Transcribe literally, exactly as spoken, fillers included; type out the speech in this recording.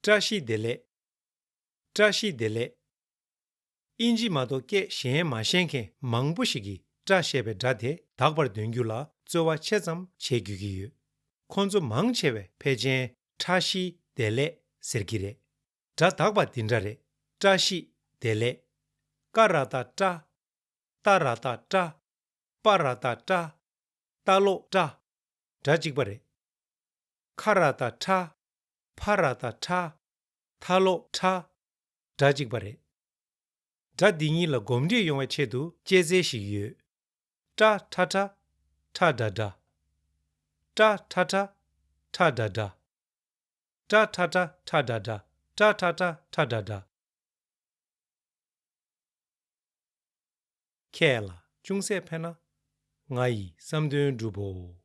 བཀྲ་ཤིས་བདེ་ལེགས། བཀྲ་ཤིས་བདེ་ལེགས། དབྱིན་ཇི་མ་གཏོགས་སྐད་གཞན་མ་ཤེས་མཁན་མང་པོ་ཞིག་གིས་བཀྲ་ཞེས་པའི་སྒྲ་དེ་དག་པར་འདོན་རྒྱུ་ལ་རྩོལ་བ་ཆེ་ཙམ་བྱེད་དགོས་ཀྱི་ཡོད། ཁོང་ཚོ་མང་ཆེ་བས་ཕལ་ཆེར་ཁྲ་ཤིས་བདེ་ལེགས་ཟེར་གྱི་རེད། སྒྲ་དག་པ་འདི་འདྲ་རེད། བཀྲ་ཤིས་བདེ་ལེགས། ཀ་ར་བཏགས་ཀྲ། ཏ་ར་བཏགས་ཏྲ། པ་ར་བཏགས་པྲ། ཏ་ལོག་ཏྲ། སྒྲ་གཅིག་པ་རེད། ཁ་ར་བཏགས་ཁྲ། ཕ་ར་བཏགས་ཕྲ། ཐ་ལོག་ཐྲ། སྒྲ་གཅིག་པ་རེད། སྒྲ་འདི་གཉིས་ལ་གོམས་འདྲིས་ཡོང་བའི་ཆེད་དུ་དཔྱད་རྩལ་ཞིག་ཡོད། ཏྲ་ཁྲ་ཁྲ། ཁྲ་འདྲ་འདྲ། ཏྲ་ཁྲ་ཁྲ། ཁྲ་འདྲ་འདྲ། ཏྲ་ཁྲ་ཁྲ། ཁྲ་འདྲ་འདྲ། ཏྲ་ཁྲ་ཁྲ། ཁྲ་འདྲ་འདྲ། ཁྱེད་ལ་ཅུང་ཟད་ཕན་ན། ང་ཡི་བསམ་དོན་འགྲུབ་བོ།